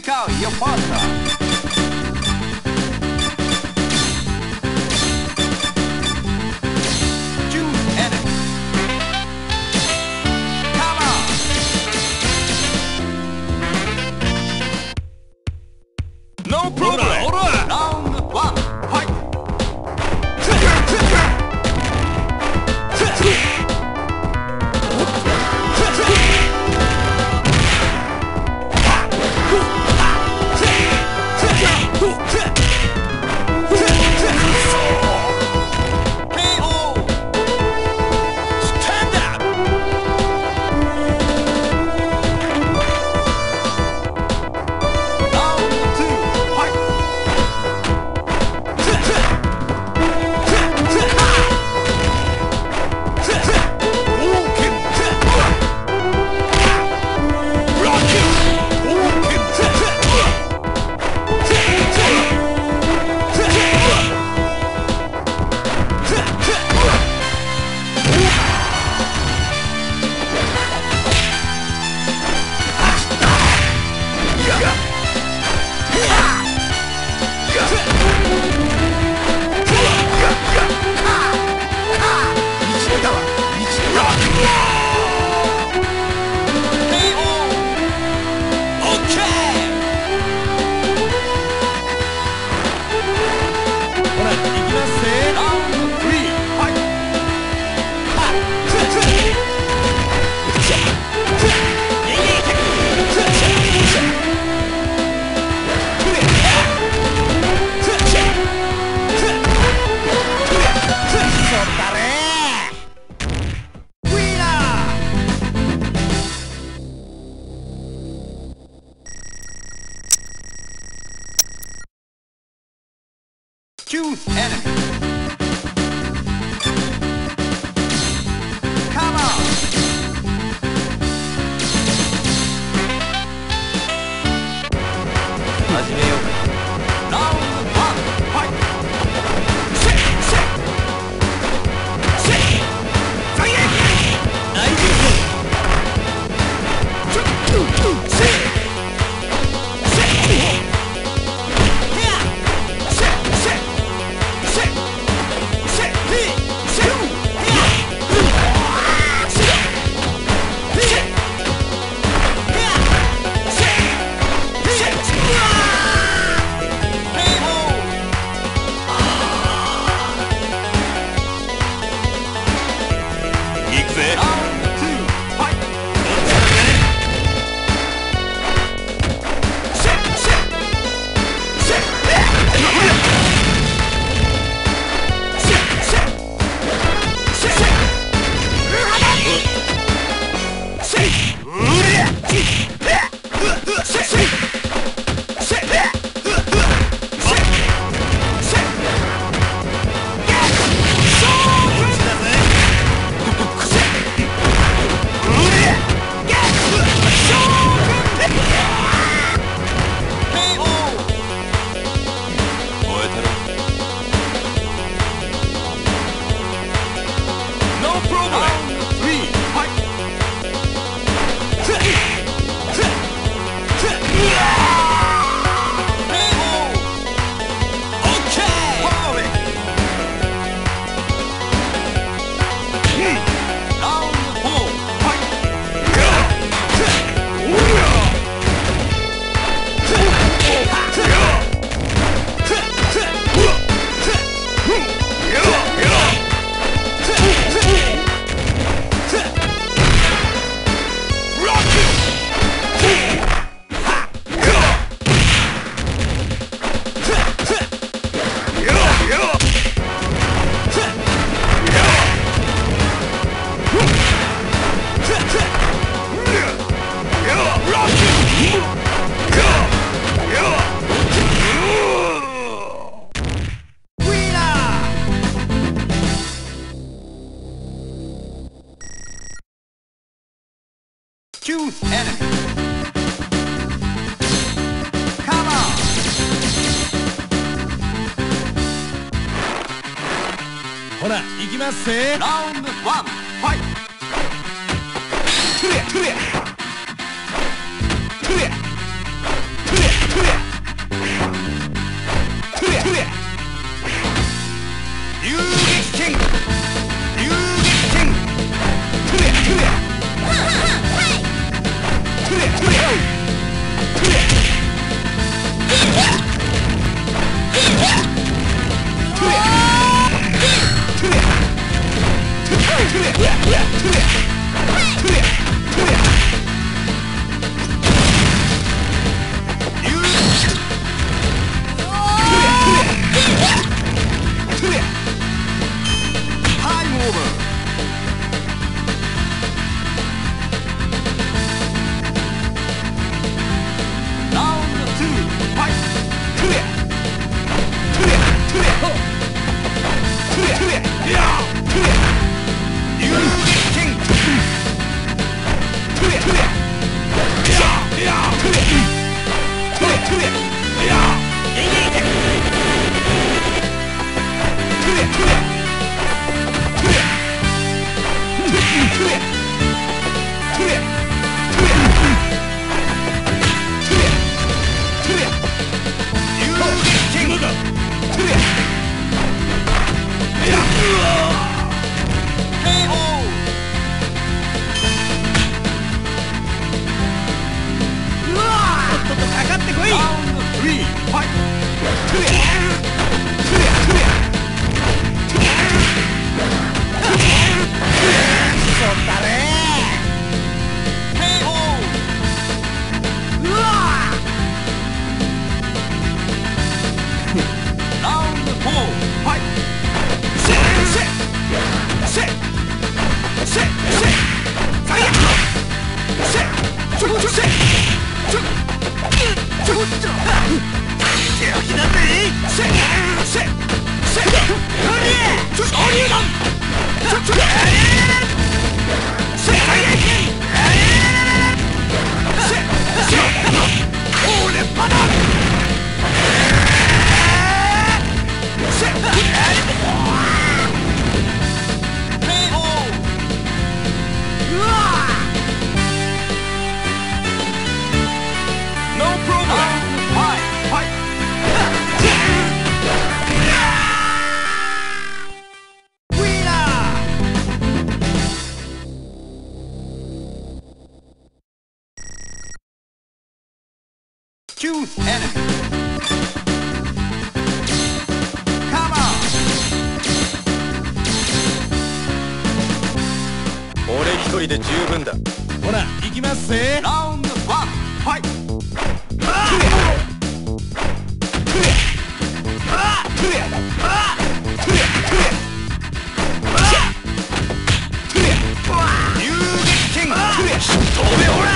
Pick out your partner. Choose enemy. Come on. No problem. Round one. Fight. KO. Stand up. Round two. Fight. KO. Okay. ほら、行きますぜ。 Round three. Fight. Winner. Choose enemy. Come on. 始めようか。 Round one. Fight. KO. 行くぜ。 Round two. Fight. KO. 燃えたろ。 No problem. Round three. Fight. KO. Okay. Perfect. Round four. Fight. Winner. Choose enemy. Come on. ほら、行きますぜ。 Round one. Fight. トゥレトゥレトゥレトゥレ。Choose enemy. Come on. 俺一人で十分だ。ほら行きますぜ。ラウンド1、ファイト。遊撃剣。飛べほら。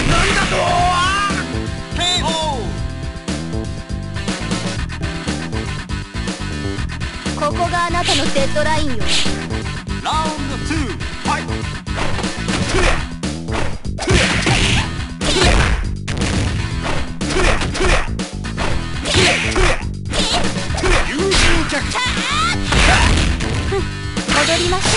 なんだと。KO。ここがあなたのデッドラインよ。ラウンド2、ファイト。踊りましょう。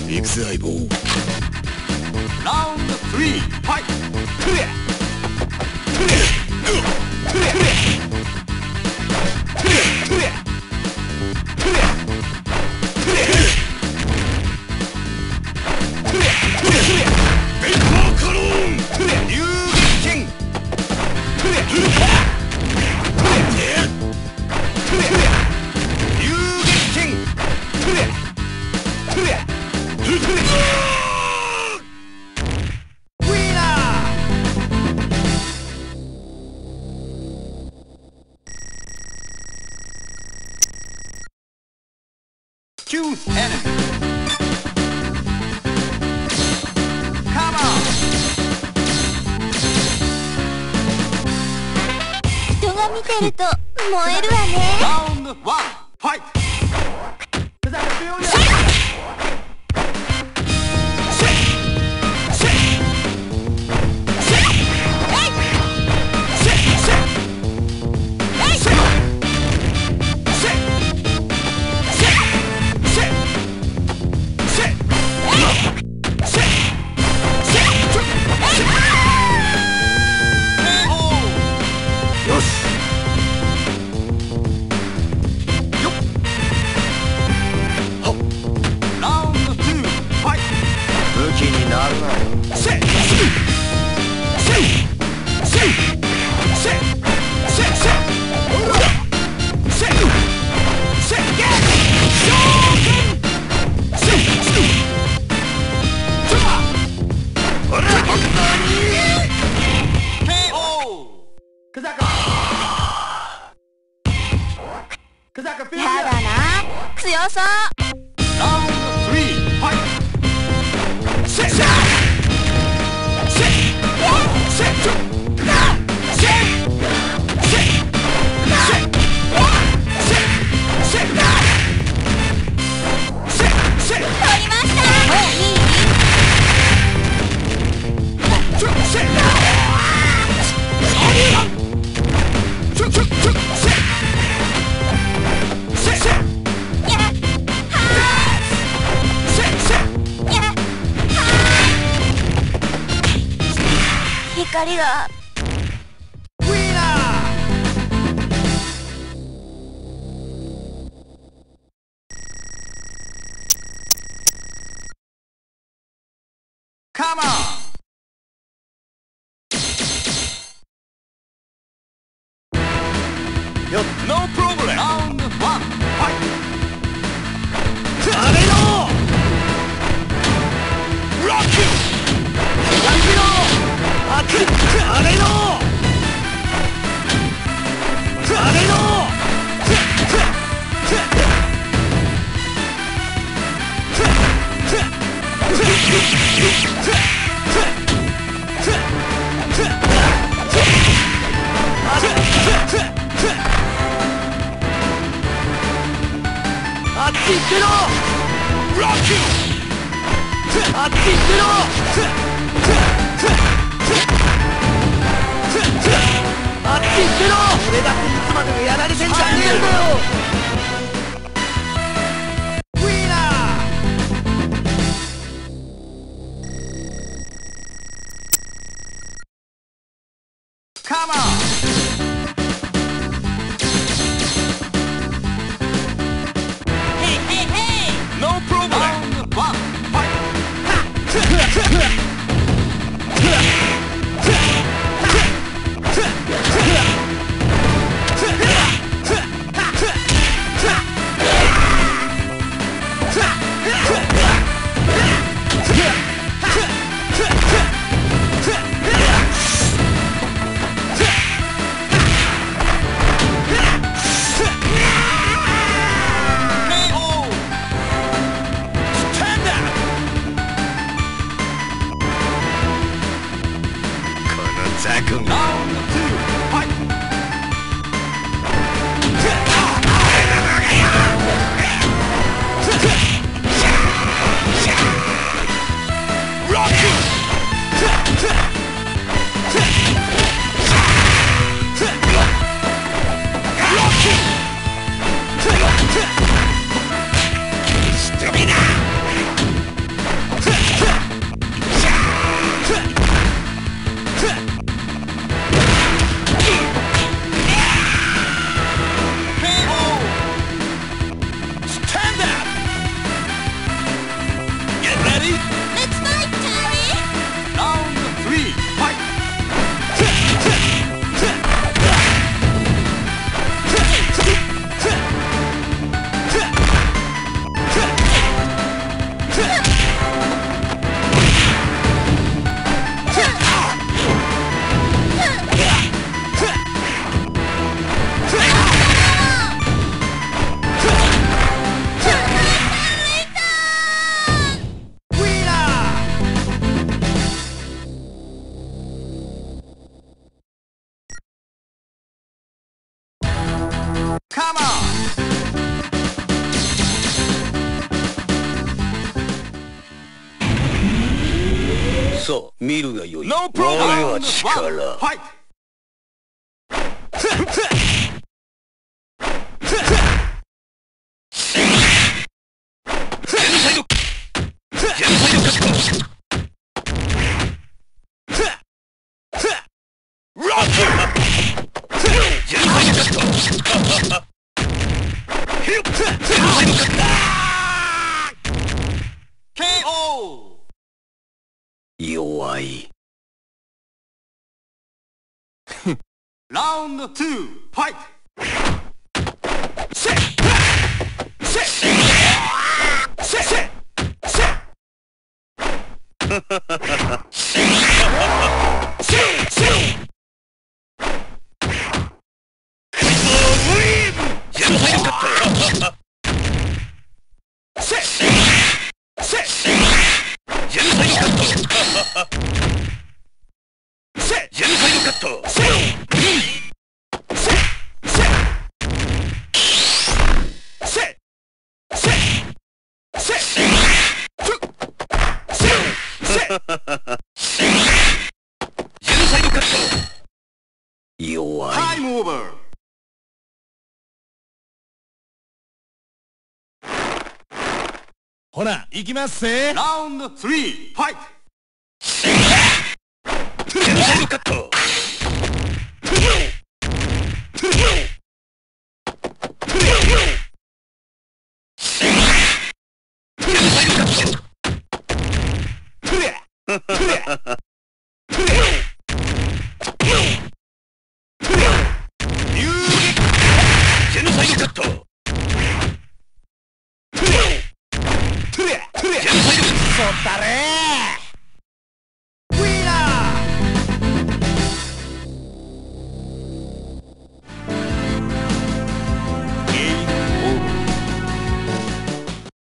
行くぜ相棒。ラウンド3、ファイト。Choose enemy. Come on. 人が見てると燃えるわね。ラウンド1、ファイト。よっ。やだな、強そう。ラウンド3、ファイト。取りました。もういい。光がウィナー。カモン。ノープロブレム。ラウンドワン、ファイト。あれのロック。あれのあれのあっち行ってろ。ロック。あっち行ってろ。あっち行ってろ。俺だっていつまでもやられてんじゃねえんだよ。ウィナー。カモン。ヘイヘイヘイ。ノープロブレム。ワン、ファイト。さあ、見るがよい。 No problem. 我が力。ファイト。KO。 弱い。ラウンド2、ファイト。セッセッセッセッセッセッ。ほら、行きますぜ。ラウンド3、ファイト。ジェノサイドカット。ジェノサイドカット。遊撃。ジェノサイドカット。ジェノサイド。そったれ。